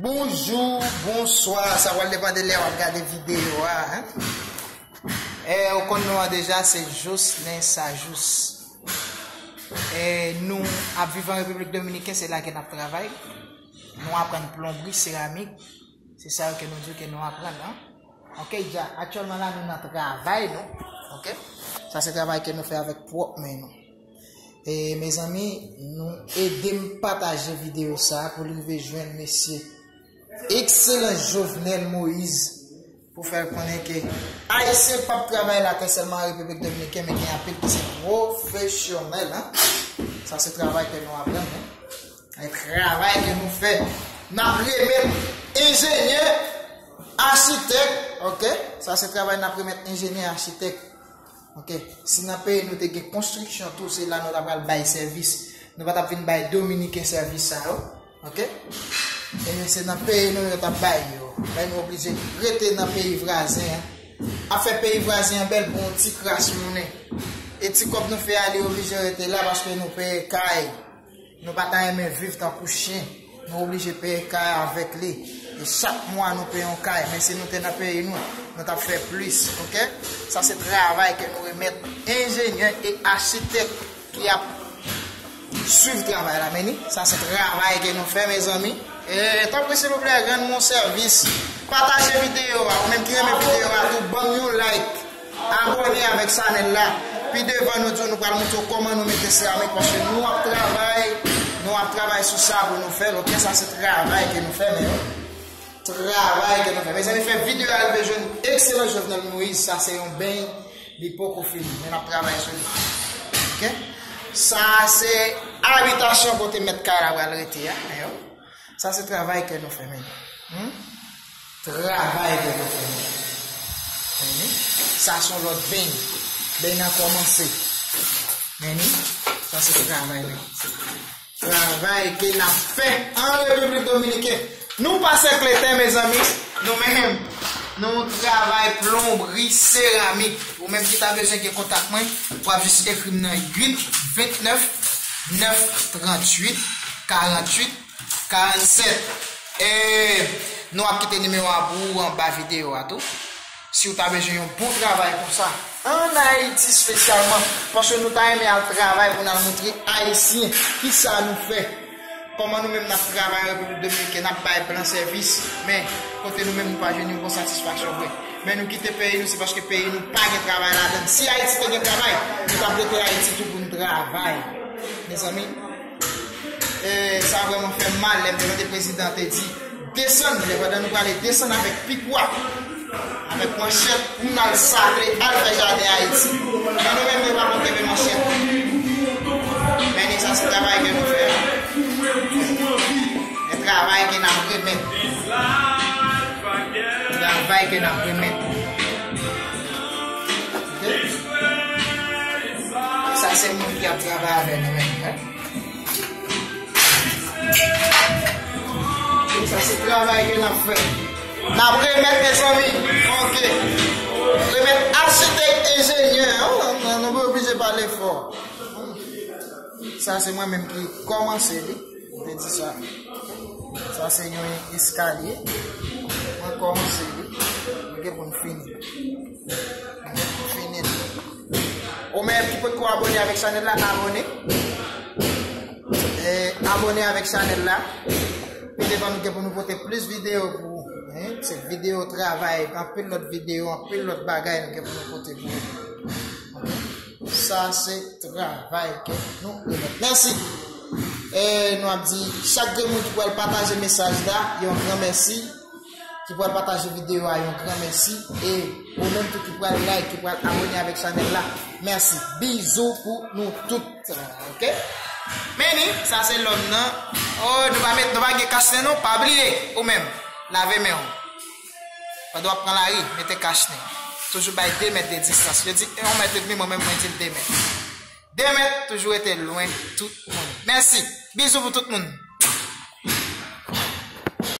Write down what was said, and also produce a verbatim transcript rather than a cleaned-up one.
Bonjou, bonswa, sa pral depann de lè w ap gade videyo a, en. E, ou konn non an deja, se Jocelyn Sajous. E, nou ap viv an Repiblik Dominiken, se la ke n ap travay. Nou aprann plonbri, seramik. Se sa yo ke nou di ke nou aprann, en. Ok, dja, aktyèlman la, nou nan travay nou. Ok? Sa se travay ke nou fè avèk pwòp men nou. E, mezanmi, nou ede m pataje videyo sa a pou l rive jwenn mesye Excellence Jovenel Moïse pou fè l konnen ke Ayisyen p ap travay latè sèlman an Repiblik Dominiken, men gen anpil ki se pwofesyonèl, en. Sa se travay ke nou aprann, en. E travay ke nou fè, n ap remèt enjenyè, achitèk, ok? Sa se travay n ap remèt enjenyè, achitèk. Ok, si nan peyi nou te gen konstriksyon tou, se la nou ta pral bay sèvis. Nou pa t ap vin bay Dominiken sèvis sa yo. Ok? E se nan peyi nou yo t ap bay yo. Men nou oblije rete nan peyi vwazen an. Ap fè peyi vwazen an bèl pou yon ti kras monnen. E ti kòb nou fè a, li oblije rete la paske nou peye kay. Nou pa ta renmen viv tankou chen. Nou oblije peye kay avèk li. E chak mwa nou peye yon kay. Men si nou te nan peyi nou, nou t ap fè plis, ok? Sa se travay ke nou remèt enjenyè e achitèk ki ap swiv travay la. Men ni, sa se travay ke nou fè, mezanmi. E tanpri, silvouplè, rann mwen sèvis. Pataje videyo a. Ou menm ki renmen videyo a, tou ban m yon like. Abòne avèk chanèl la. Pi devan nou di w nou pral montre w kòman nou mete seramik, paske nou ap travay, nou ap travay sou sa pou nou fè l, ok? Sa se travay ke nou fè, men travay ke nou fè. Mezanmi, fè videyo a rive jwenn Excellence Jovenel Moïse, sa se yon beny, li poko fini, men n ap travay sou li. Ok? Sa se abitasyon kote mèt kay la pral rete a, men yo. Sa se travay ke nou fè, men. Hmm? Travay ke nou fè, men. Men ni, sa se yon lòt beny. Beny nan kòmanse. Men ni, sa se travay, men. Travay ke n ap fè an Repiblik Dominiken. Nou pa sèkleten, mezanmi. Nou menm, nou travay plonbri, seramik. Ou menm ki ta bezwen gen kontak mwen, w ap jis ekri m nan uit vennèf nèf tranntuit karanntuit karannsèt. E nou ap kite nimewo a pou ou anba videyo a tou. Si w ta bezwen yon bon travay konsa, ann Ayiti espesyalman, paske nou ta renmen al travay pou n al montre Ayisyen kisa nou fè, kòman nou menm n ap travay an Repiblik Dominikèn, n ap bay blan sèvis, men kote nou menm nou pa jwenn yon bon satisfaksyon vre. Men nou kite peyi nou, se paske peyi nou pa gen travay ladan l. Si Ayiti te gen travay, nou t ap rete Ayiti tou pou n travay. Mezanmi, e, sa vrèman fè m mal lè m te tande prezidan te di, desann, lè pandan nou prale desann avèk pikwa, avèk manchèt, pou n al sakle, al fè jaden Ayiti. Men nou menm, nou pa konn kenbe manchèt. Men ni sa se travay ke nou fè. E travay ke n ap remèt. Travay ke n ap remèt. Ok? Sa se moun ki ap travay avè nou menm, wi. Sa se travay ke n ap fè. N ap remèt, mezanmi. Ok. Remèt achitèk, enjenyè. Oh, nou, nou, nou oblije pale fò. Sa se mwen menm ki kòmanse li. Mwen te di sa. Sa se yon eskalye. Mwen kòmanse li. Mwen gen pou m fini. Mwen gen pou m fini li. Ou menm ki potko abòne avèk chanèl la, abòne. E, abòne avèk chanèl la. Pi devan nou gen pou nou pote plis videyo pou ou. Hein? Se videyo travay, anpil lòt videyo, anpil lòt bagay nou gen pou nou pote pou ou. Ok? Sa se travay ke nou remèt. Mèsi. E nou ap di chak grenn moun ki pral pataje mesaj la, yon gran mèsi. Ki pral pataje videyo a, yon gran mèsi. E ou menm tou ki pral like, ki pral abòne avèk chanèl la, mèsi. Bizou pou nou tout. Ok? Men ni, sa se lòm nan. Oh, nou pa met, nou pa gen kachnen non, pa bliye. Ou menm, lave men w. Pandan w ap pran lari, mete kachnen. Toujou bay de mèt de distans. Yo di yon mèt edmi, mwen menm mwen di l de mèt. De mèt, toujou rete lwen tout moun. Mèsi. Bizou pou tout moun.